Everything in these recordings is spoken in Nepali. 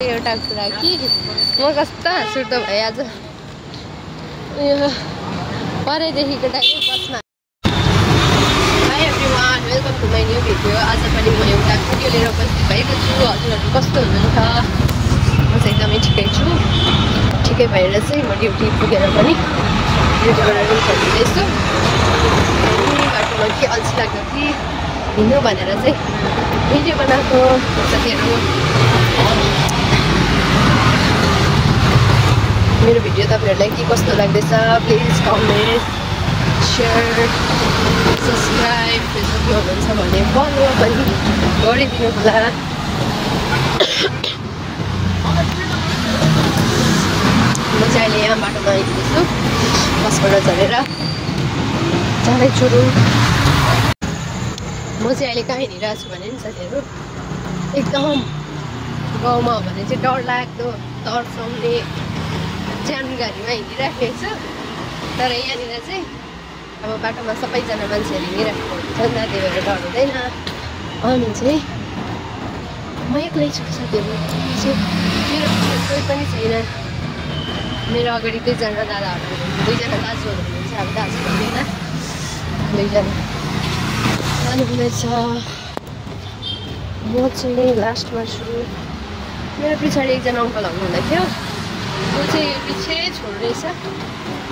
एउटा कुरा कि म कस्तो हाँसुर्दो भएँ आज परेदेखिको डाइरेक्ट बसमा। Hi everyone, welcome to my new video. आज पनि म एउटा भिडियो लिएर उपस्थित भएको छु। हजुरहरू कस्तो हुनुहुन्छ? म चाहिँ एकदमै ठिकै छु। ठिकै भएर चाहिँ म ड्युटी पुगेर पनि ड्युटीबाट रुम फर्किँदैछु। बाटोमा के अल्छी लाग्यो कि हिँड्नु भनेर चाहिँ भिडियो बनाएको। साथीहरू मेरो भिडियो तपाईहरुलाई के कस्तो लाग्दैछ प्लिज कमेन्ट, शेयर, सब्स्क्राइब, फेसबुकमा हुनुहुन्छ भने फलो पनि गरिदिनु होला। म चाहिँ अहिले यहाँ बाटोमा आइपुगेछु, बसबाट झरेर जाँदैछु रुम। म चाहिँ अहिले कहाँ हिँडिरहेको छु भने नि साथीहरू, एकदम गाउँमा हो भने चाहिँ डर लाग्दो तर्साउने सानो गाडीमा हिँडिराखेको छु। तर यहाँनिर चाहिँ अब बाटोमा सबैजना मान्छेहरू हिँडिराखेको हुन्छ नि त, त्यही भएर डर हुँदैन। अनि चाहिँ म एक्लै छु साथीहरू, मेरो कोही पनि छैन। मेरो अगाडि दुईजना दादाहरू हुनुहुन्छ, दुईजना दाजुहरू हुनुहुन्छ। अब दाजु हुँदैन, दुईजना अनि हुँदैछ। म चाहिँ लास्टमा छु। मेरो पछाडि एकजना अङ्कलहरू हुँदै थियो, वो चाहिँ पछि छोड्दैछ।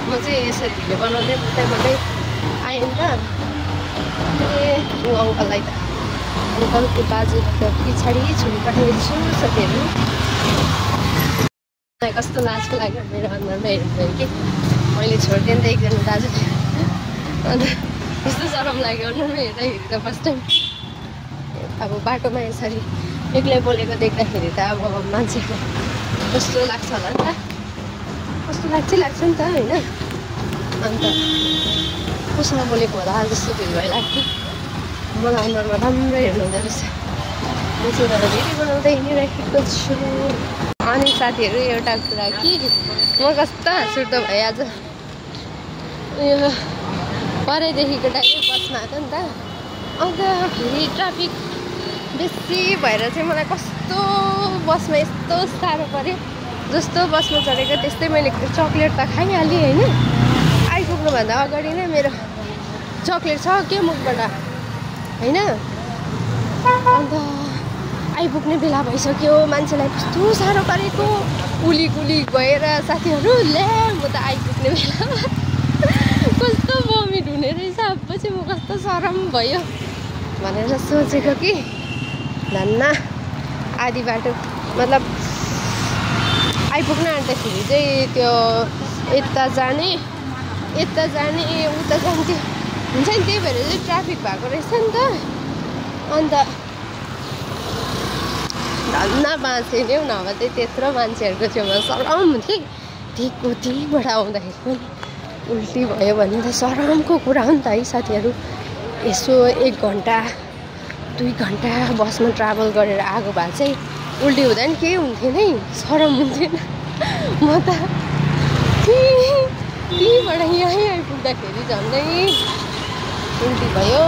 म चाहिँ यसरी भिडियो बनाउँदै बोल्दै आएँ नि त। ऊ अङ्कललाई त अङ्कलको बाजे त पछाडि छोडिपठाएको छु साथीहरू। मलाई कस्तो लाजको लाग्यो मेरो अनुहारमा हेर्नुभयो कि मैले छोडिदिएँ नि त एकजना दाजु। अन्त कस्तो शरम लाग्यो अनुहारमा हेर्दाखेरि त फर्स्ट टाइम। अब बाटोमा यसरी एक्लै बोलेको देख्दाखेरि त अब मान्छेको कस्तो लाग्छ होला नि त, कस्तो लाग्छ नि त होइन। अन्त कोसँग बोलेको होला जस्तो फिल भइरहेको। मलाई अनुहारमा राम्रो हेर्नु हुँदो रहेछ। म चाहिँ तर भिडियो बनाउँदै हिँडिरहेको छु। अनि साथीहरू एउटा कुरा कि म कस्तो हाँसुर्दो भएँ आज परेदेखिको डाइरेक्ट बसमा आएको नि त। अन्त फेरि ट्राफिक बेसी भएर चाहिँ मलाई कस्तो बसमा यस्तो साह्रो पऱ्यो। जस्तो बसमा चढेको त्यस्तै मैले चक्लेट त खाइहालेँ होइन। आइपुग्नुभन्दा अगाडि नै मेरो चक्लेट छ के मुखबाट होइन। अन्त आइपुग्ने बेला भइसक्यो, मान्छेलाई कस्तो साह्रो पारेको उलिक भएर साथीहरू। ल्या म त आइपुग्ने बेलामा कस्तो भमिट हुने रहेछ। अब चाहिँ म कस्तो शरम भयो भनेर सोचेको कि धन्न आधी बाटो मतलब आइपुग्न आँट्दाखेरि चाहिँ त्यो यता जाने उता जान्थ्यो हुन्छ नि। त्यही भएर चाहिँ ट्राफिक भएको रहेछ नि त। अन्त धन्न बाँचेँ नि हौ, नभए चाहिँ त्यत्रो मान्छेहरूको छेउमा शरम हुन्थ्यो। त्यहीँबाट आउँदाखेरि पनि उल्टी भयो भने त शरमको कुरा हो नि त है साथीहरू। यसो 1 घन्टा 2 घन्टा बसमा ट्राभल गरेर आएको भए चाहिँ उल्टी हुँदा नि केही हुन्थेन है, शरम हुन्थेन। म त त्यहीँबाट यहीँ आइपुग्दाखेरि झन्डै उल्टी भयो।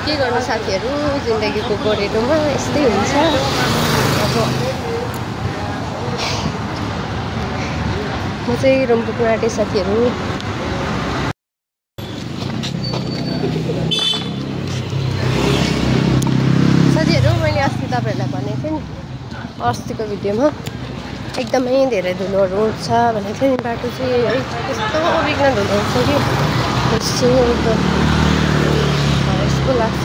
के गर्नु साथीहरू, जिन्दगीको गोरेटोमा यस्तै हुन्छ। अब म चाहिँ रुम पुग्न आँटेँ साथीहरू। मैले अस्ति तपाईँहरूलाई भनेको थिएँ नि अस्तिको भिडियोमा, एकदमै धेरै धुलोहरू उठ्छ भनेको थिएँ नि। बाटो चाहिँ है यस्तो बिग्न धुलो उठ्छ कि यस्तो लाग्छ।